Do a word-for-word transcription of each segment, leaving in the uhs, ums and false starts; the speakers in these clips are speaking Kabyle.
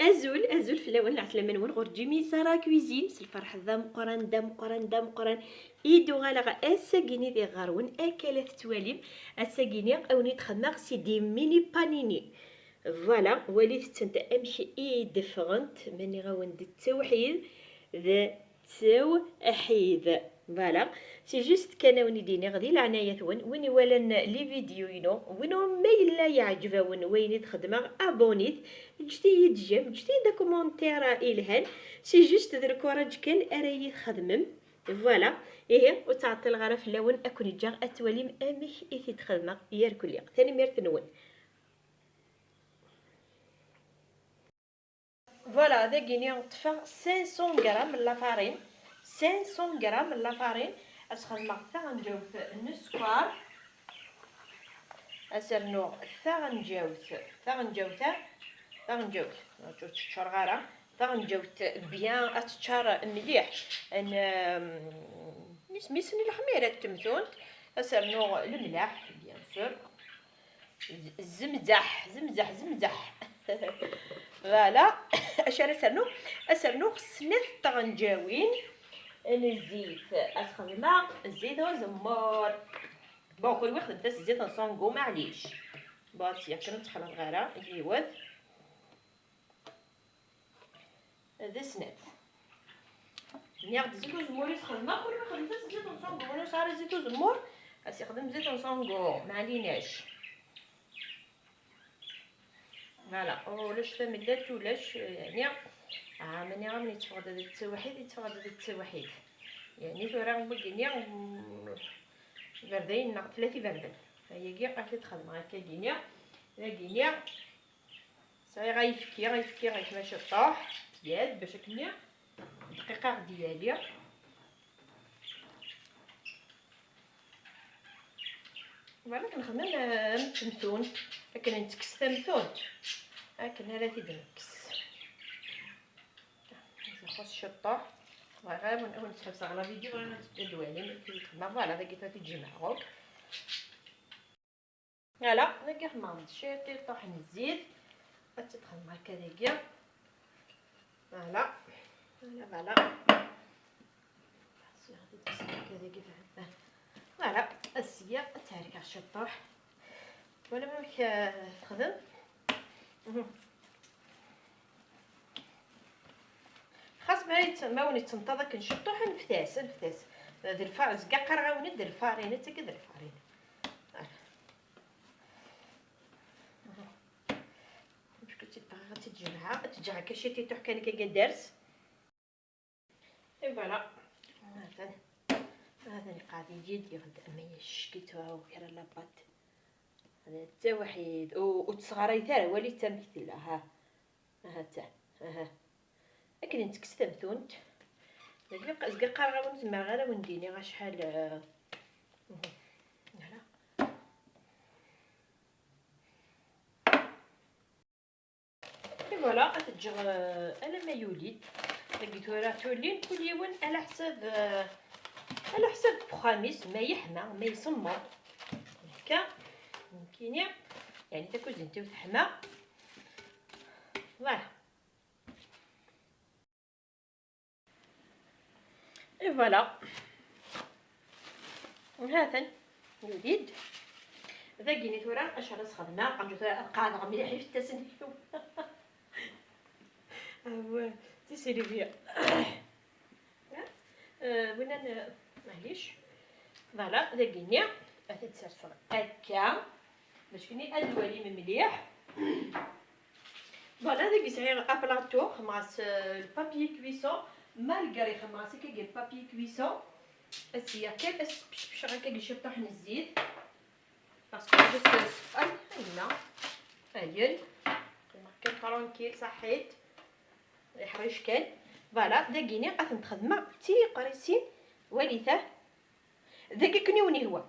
Azul, azul fell-awen, lɛeslama-nwen ɣur Jimmy Sarah Cuisine, s lferḥ d ameqqran, d ameqqran, d ameqqran i d-uɣaleɣ ass-agi-nni diɣ ɣer-wen, akka la tettwalim, ass-agi-nni a wen-id-xedmeɣ si di mini panini. Voilà, walit-tent amek i d-ffɣent, ma nniɣ-awen-d d tawḥid, d tawḥid. Voilà, c'est juste kan a wen-id-iniɣ di leɛnaya-twen, win iwalan les vidéos-inu, win ma yella yeɛǧeb-awen wayen i d-xedmeɣ, abonnez-vous, ǧǧet-iyi-d j'aime, ǧǧet-iyi-d akumentaṛ ilhan, c'est juste d lkuṛaǧ kan ara yi-txedmem. Voilà, ihi ur ttɛeṭṭileɣ ara fell-awen, ad ken-ǧǧeɣ ad twalim amek i t-id-xedmeɣ yerkulli. Tanemmirt-nwen. Voilà, dagini ṭṭfeɣ cinq cents grammes n la farine, cinq cents grammes n la farine, ad s-xedmeɣ taɣenǧawt n sskeṛ, ad s-rnuɣ taɣenǧawt, taɣenǧawt-a, taɣenǧawt, ur tt-ččureɣ ara, taɣenǧawt bien ad teččar mliḥ, n, isem-is n lexmir ad temtunt, ad s-rnuɣ lemlaḥ, bien sûr. Zemzeḥ, zemzeḥ, zemzeḥ. Voilà. Acu ara s-rnuɣ? Ad s-rnuɣ snat tɣenǧawin n zzit. Ad s-xedmeɣ zzit uzemmur. Bon, kul wi xedmet-as zzit n sangu, maɛlic. Bon, sya kan ur ttxalaḍeɣ ara yiwet. D snat. Nniɣ-d zzit uzemmur i s-xedmeɣ, kul ma xedmet-as zzit n sangu, win ur sɛi ara zzit uzemmur, ad s-ixdem zzit n sangu, maɛlinac. Voilà, ulac tamellalt, ulac, yeɛni, ah, ma nniɣ-am yetteffeɣ-d d ttawḥid, yetteffeɣ-d d ttawḥid. Yeɛni tura wagi-nni, mm, iberdayen neɣ tlata iberdan. Ayagi ad t-id-xedmeɣ akkagi-nni, dagi-nni. Sɛiɣ ayefki, ayefki yeḥma ciṭṭuḥ, yad, bac akken dqiqa ɣ-d-yali. Voilà, akken nxemmem, eh, am temtunt, akken ntekkes tamtunt, akken ara t-id-nekkes. Ixuṣ ciṭṭuḥ, bɣiɣ ara wen-, wen-sḥebseɣ la vidéo, bɣiɣ ad twalim akken i t-xedmeɣ. Voilà, dagi tura t-id-jemɛeɣ akk. Voilà, dagi xedmeɣ-d ciṭuḥ n zzit. Ad tt-id-xedmeɣ akka dagi. Voilà. Voilà, voilà. Akka dagi. Voilà, ass-a ad tt-ɛerkeɣ ciṭuḥ. Wala amek, eh, texdem. Mhm. Xas ma yet-, ma wen-ittenṭaḍ akken ciṭuḥ, anfet-as, anfet-as. D lfa-, zga qqareɣ-awen-d d lfarine, ad tagi d lfarine. Voilà. Parce que tu te parles, tu te gênes, tu te gênes, que chez tes tours, qu'elle gagne. Et voilà. هذا، هذا القاعد يجي يغد أما يشكي تو كرا لابات. هذا التوحيد. و-، وتصغري ثار ولي تمثل. ها. ها تا. ها. Akken ntekkes tamtunt. Dagi q-, zga qqareɣ-awen ur zmireɣ ara wen-d-iniɣ acḥal, eh, mhm. Voilà. Et voilà, ad t-ǧǧeɣ, eh, alamma yuli-d. Dagi tura tulin kul yiwen ala ḥsab, eh, ala ḥsab n uxxam-is, ma yeḥma, ma isemmeḍ. Akka, nekkini, yani takuzint-iw teḥma. Voilà. Et voilà. Ha-t-an. Yuli-d. Dagini tura, acu ara s-xedmeɣ? Rǧu tura ad qeɛdeɣ mliḥ ifettasen-iw. Awah, tisiri. Eh, win-an, eh, maɛlic. Voilà, dagini, ad t-id-serseɣ akka. Bac kini ad twalim mliḥ. Voilà, dagi sɛiɣ aplaṭu, xemɣas, euh, le papier cuisson, malgré xemɣas akka le papier cuisson. Ass-a kan, ad sqecceɣ akka ciṭuḥ n zzit. Parce que je suis, ay, ay, yella. Ayen. Xemɣas kan tranquille, ṣaḥit. Iḥric kan. Voilà, dagini ad tent-xedmeɣ d tiqrisin. Walit-ah. Dagi akken i wen-ihwa.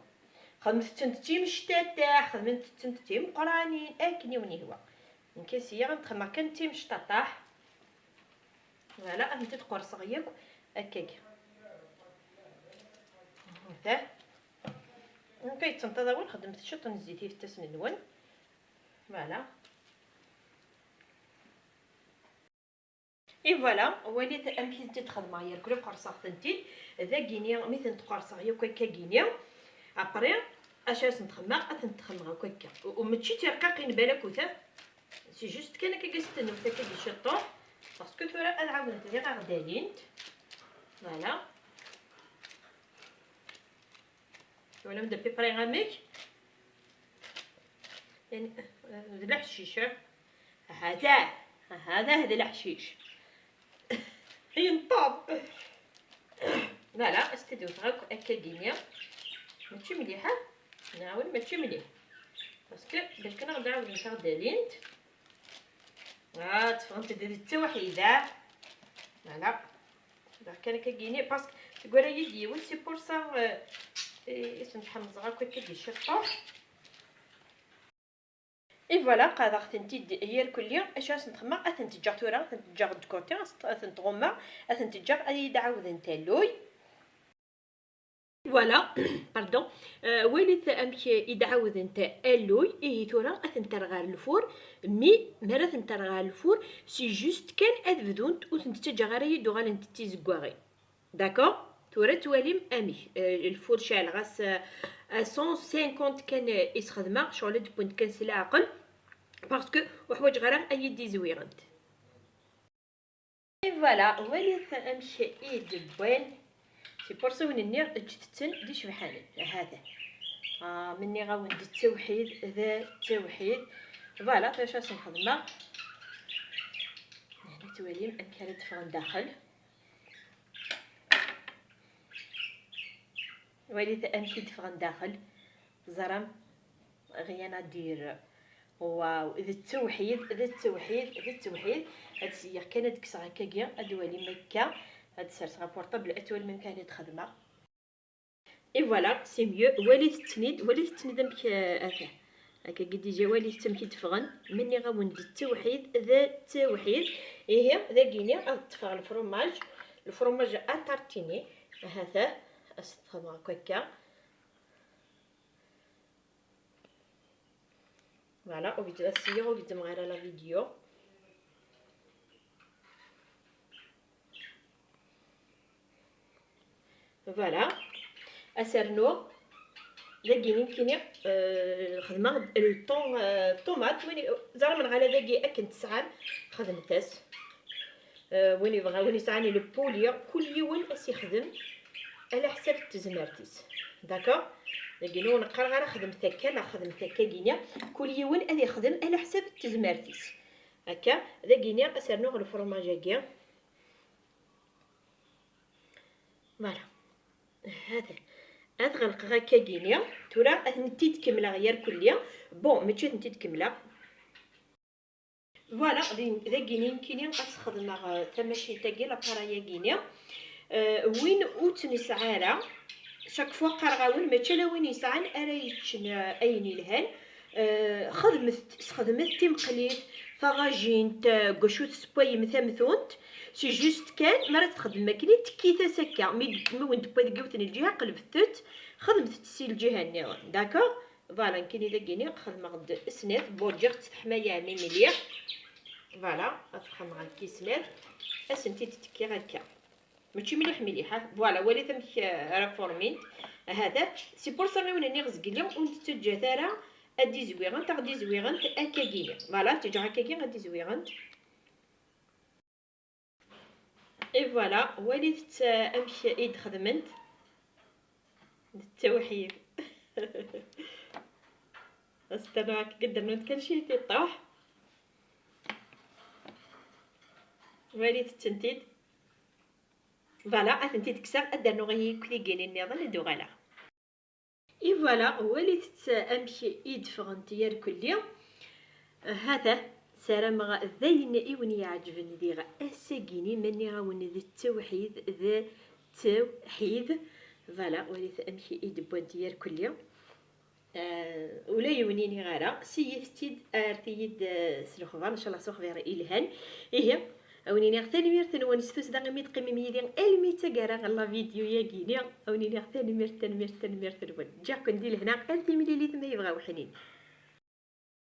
Xedmet-tent d timectateḥ, xedmet-tent d timeqranin, akken i wen-ihwa. Nekk ass-a ad xedmeɣ kan d timectateḥ. Voilà, ad tent-id-qerṣeɣ yakk akkagi. Ata. Nekk ay d-tenṭaḍ awal, xedmet ciṭ n zzit i ifettasen-nwen. Voilà. Et voilà, walit amek i tent-id-xedmeɣ yerkli, qerṣeɣ-tent-id. Dagini, mi tent-qerṣeɣ yakk akka-gini, après, acu ad sent-xedmeɣ? Ad tent-xedmeɣ akk akka. U, u mačči d tirqiqin balakut, ha? C'est juste kan akka i s-tennum akka-gi ciṭṭuḥ, parce que tura ad ɛawdent diɣ ad aɣ-d-alint. Voilà. Twalam d à peu près amek? Yani, eh, d leḥcic, eh? Hada, hada d leḥcic. Yenṭeḍ. Voilà, as-t-id-wteɣ akk akka-gini. Mačči mliḥ, ha? Nɛawen, mačči mliḥ. Parce que bac kan ad ɛawdent ad aɣ-d-alint. Ah, tteffɣent-d d ttawḥidat. Voilà. Bɣiɣ kan akka-gini, parce que teggra-yi-d yiwet, c'est pour ça, euh, i, i tent-ḥemmzeɣ akk akka-gi ciṭṭuḥ. Et voilà, qadeɣ-tent-id yerkelli. Acu ad sent-xedmeɣ? Ad tent-ǧǧeɣ tura, ad tent-ǧǧeɣ de côté, ad tent-ɣummeɣ, ad tent-ǧǧeɣ ad iyi-d-ɛawdent alluy. Voilà, pardon. Euh, walit amek i d-ɛawdent alluy. Ihi tura ad tent-rreɣ ɣer lfur, mi, mi ara tent-rreɣ ɣer lfur, c'est juste kan ad bdunt, ur tent-ttaǧǧaɣ ara ad d-uɣalent d tizeggaɣin. D'accord? Tura twalim amek, euh, lfur ceɛleɣ-as, euh, à cent cinquante kan, euh, i s-xedmeɣ, ccɣel ad d-wwint kan s leɛqel, parce que ur ḥwaǧeɣ ara ad iyi-d-izwiɣent. Et voilà, walit amek i d-wwan. C'est pour ça wen-nniɣ ǧǧet-ten d icebḥanen. Hada. Ah, ma nniɣ-awen d ttawḥid, d ttawḥid. Voilà, d acu ad sen-xedmeɣ. Hana twalim amek ara d-ffɣen daxel. Walit amek i d-ffɣen daxel. Teẓram, rien à dire. Waw, d ttewḥid, d ttewḥid, d ttewḥid. Ad syiɣ kan ad kkseɣ akkagi, ad twalim akka. Ad serseɣ apurṭabl, ad twalim amek ara d-xedmeɣ. Et voilà, c'est mieux. Walit-ten-id, walit-ten-id amek, euh, ata. Akka i d-ija, walit amek i d-ffɣen. Ma nniɣ-awen d ttewḥid, d ttewḥid. Ihi, dagini, ad ṭṭfeɣ lefrumaj. Lefrumaj à tartiner. Hata, ad s-t-xedmeɣ akk akka. Voilà, ur gezzmeɣ, ur gezzmeɣ ara la vidéo. Voilà. Ad s-rnuɣ. Dagi nekkini, euh, xedmeɣ-d le thon, euh, tomate. Win, ẓer ma ɣala dagi akken tesɛam, xedmet-as. Euh, win yebɣa, win yesɛan le poulet, kul yiwen ad s-ixdem ala ḥsab n tezmert-is. D'accord? Dagini ur neqqar ara xedmet akka neɣ xedmet akka gini. Kul yiwen ad ixdem ala ḥsab n tezmert-is. Akka, dagini ad s-rnuɣ lefrumaj-agi. Voilà. Hada. Ad ɣelqeɣ akka gini. Tura ad tent-id-kemmleɣ yerkelli. Bon, mačči ad tent-id-kemmleɣ. Voilà, d-, dagini nekkini ad s-xedmeɣ, euh, tamacint-agi, l'appareil-agini. Euh, win ur tt-nesɛi ara, chaque fois qqareɣ-awen, mačči ala win yesɛan ara yeččen, euh, ayen yelhan. Euh, xedmet, sxedmet timeqlit, taḍajint, euh, deg wacu tessewwayem tamtunt. C'est juste kan, mi ara tt-txedmem akken, tekkit-as akka. Mi, mi wen-d-tewwi deg yiwet n lǧiha, qelbet-tt, xedmet-tt si lǧiha nniḍen. D'accord? Voilà, nekkini dagini xedmeɣ-d snat, bon, ǧǧiɣ-tt teḥma yeɛni mliḥ. Voilà, ad xedmeɣ akka snat, ad sent-id-tekkiɣ akka. Mačči mliḥ mliḥ, ha? Voilà, walit amek, euh, ara formint. Hata, c'est pour ça i wen-nniɣ zgelli, ur tent-ttaǧǧat ara ad d-izwiɣent, ad d-izwiɣent akkagini. Voilà, ttaǧǧaɣ akkagi ad d-izwiɣent. Et voilà, walit-tt, euh, amek i d-xedment. D ttawḥid. Asternu akka i d-rnunt kan ciṭ i ṭṭuḥ. Walit-tent-id. Voilà, ad tent-id-kkseɣ, ad d-rnuɣ i tiginin nniḍen, ad d-uɣaleɣ. Et voilà, walit-tt amek i d-ffɣent yerkelli. Hata, sarameɣ d ayen i wen-iɛeǧben diɣ ass-agini, ma nniɣ-awen d ttawḥid, d ttawḥid. Voilà, walit amek i d-wwant yerkelli. Euh, ula yiwen iniɣ ara, siyit-tt-id, arret-iyi-d, euh, s lexbar, ncallah s uxbir ilhan. Ihi, a wen-iniɣ tanemmirt-nwen s tussda imi d-teqqimem yid-i almi d taggara n la vidéo-yagi-ni. A wen-iniɣ tanemmirt, tanemmirt, tanemmirt-nwen. Ǧǧiɣ-ken di lehna ar timlilit ma yebɣa uḥnin.